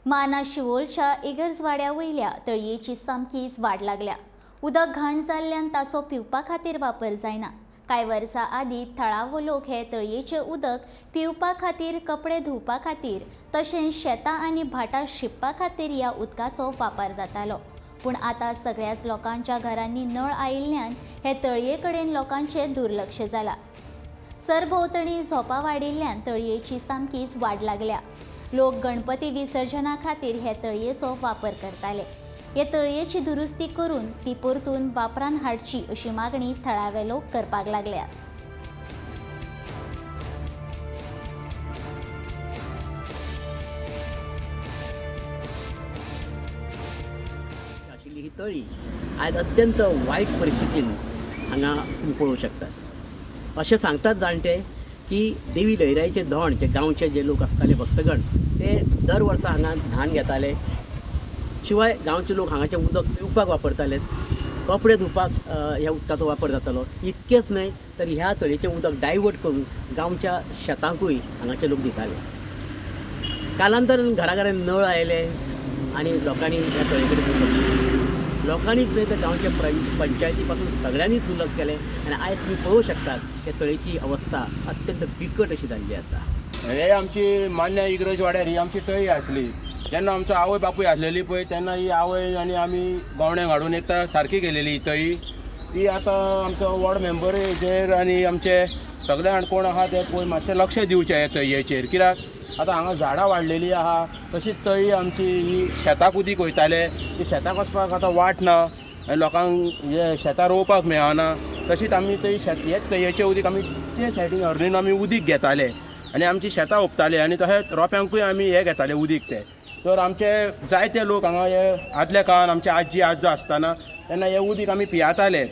माना शिवोलच्या इगर्जवाड्या वयल्या तळयेची सामकीच वाड लागल्या. उदक घाण जाल्ल्यान ताचो पिवपा खातीर वापर जायना. कांय वर्सां आदीं थळावो लोक हे तळयेचें उदक पिवपा खातीर, कपडे धुवपा खातीर तशेंच शेतां आनी भाटां शिंपपा खातीर ह्या उदकाचो वापर जातालो. पूण आतां सगळ्याच लोकांच्या घरांनी नळ आयिल्ल्यान हे तळये कडेन लोकांचें दुर्लक्ष जालां. सरभोंवतणी झोपां वाडिल्ल्यान तळयेची सामकीच वाड लागल्या. लोक गणपती विसर्जना खातीर हे तळयेचो वापर करताले. हे तळयेची दुरुस्ती करून ती परतून वापरान हाडची अशी मागणी थळावे लोक करपाक लागल्यात. आशिल्ली ही तळी आयज अत्यंत वायट परिस्थितीन हांगा तुमी पळोवंक शकतात. अशें सांगतात जाणटे की देवी लयराईचे धोंड जे गांवचे जे लोक आसताले भक्तगण ते दर वर्सा हांगा धान घेताले. शिवाय गांवचे लोक हांगाचें उदक पिवपाक वापरताले, कपडे धुवपाक ह्या उदकाचो वापर जातालो. इतकेंच न्हय तर ह्या तळयेचें उदक डायवर्ट करून गांवच्या शेतांकूय हांगाचे लोक दिताले. कालांतरान घरा घरान नळ आयले आनी लोकांनी ह्या तळये कडेन दुर्लक्ष केलें. लोकांनीच न्हय तर गांवच्या पंचायती पासून सगळ्यांनीच दुर्लक्ष केलें आनी आयज तुमी पळोवंक शकतात त्या तळयेची अवस्था अत्यंत बिकट अशी जाल्ली आसा. हे आमची मान्य इग्रज वाड्यार ही आमची तळी आसली. जेन्ना आमचो आवय बापूय आसलेली पळय तेन्ना ही आवय आनी आमी गवण्याक हाडून एकदां सारकी केलेली ही तळी. ती आतां आमचो वॉर्ड मेंबर हेजेर आनी आमचे सगळे जाण कोण आहा ते पळय मातशें लक्ष दिवचें हे तळयेचेर, कित्याक आतां हांगा झाडां वाडलेली आहा. तशीच तळी आमची ही शेताक उदीक वयताले, ती शेताक वचपाक आतां वाट ना आनी लोकांक हे शेतां रोवपाक मेळना. तशीच आमी थंय शेत हेच तळयेचें उदीक आमी ते सायडीन हरणीन आमी उदीक घेताले आनी आमची शेतां ओंपताले आनी तशेंच रोप्यांकूय आमी हें घेताले उदीक तें. तर आमचे जायते लोक हांगा हे आदल्या काळान आमचे आजी आजो आसतना तेन्ना हें उदीक आमी पियाताले.